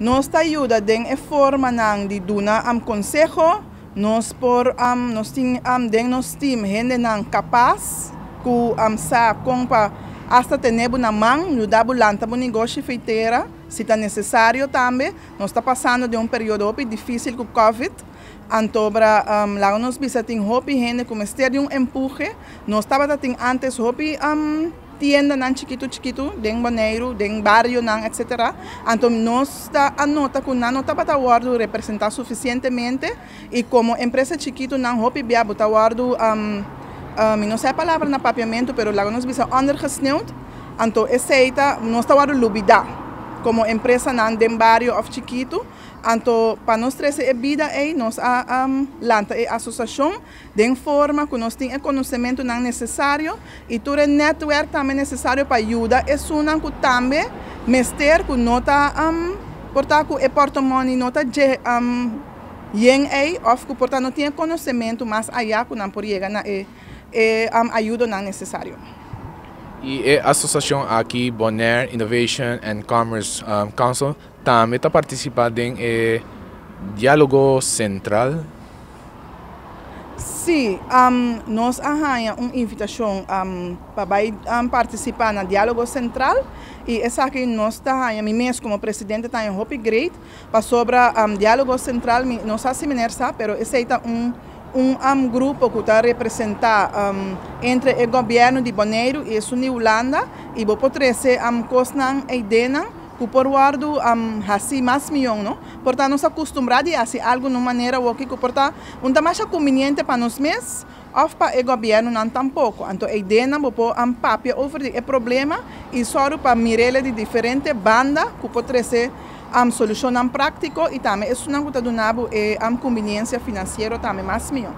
Nos ta yuda den e formanan di duna konseho, nos tin den nos team hendenan kapas ku sa kon pa asta tene bo na man, yuda bo lanta bo negoshi for di tera, si ta nesesario tambe. Nos ta pasando den un periodo hopi difísil ku COVID. Anto bra laga nos bisa, tin hopi hende ku mester di un empuhe. Nos tabatin antes hopi tiendanan chikitu chikitu den Boneiru, den barionan, etc. Anto nos ta a nota ku nan no tabata wòrdu representá sufisientemente i komo empresa chikitu nan hopi bia bo ta wòrdu, mi no sa e palabra na papiamentu, pero laga nos bisa ondergesneeuwd. Anto esei ta nos ta wòrdu lubidá komo empresanan den bario òf chikitu. Anto pa nos trese e bida ei, nos a lanta e asosiashon den forma ku nos tin e konosementunan nesesario i tur e netwerk tambe nesesario pa yuda esunnan ku tambe mester, ku no ta por ta ku e portemoni no ta dje yen ei òf ku por ta no tin e konosementu mas ayá ku nan por yega na e ayudonan nesesario. I e asosiashon aki, Bonaire Innovation and Commerce Council, tambe ta partisipá den e Diálogo Sentral? Sí, nos a haña un invitashon pa partisipá na Diálogo Sentral i esaki nos ta haña, mi mes komo presidente ta hopi great pasobra Diálogo Sentral, mi no sa si meneer sa, pero esei ta un grupo ku ta representá entre e gobièrnu di Boneiru i esun di Hulanda i bo por trese kosnan i ideanan ku por wòrdu hasi mas mihó, no? Por ta nos akustumbrá di hasi algu na un manera ku por ta no ta mas konveniente pa nos mes òf pa e gobièrnunan tampoko. Anto e ideanan bo por papia over di e problema i sòru pa mir'é di diferente banda ku por trese solushonnan práktiko i tambe esunnan ku ta duna e konveniensia finansiero tambe mas mihó.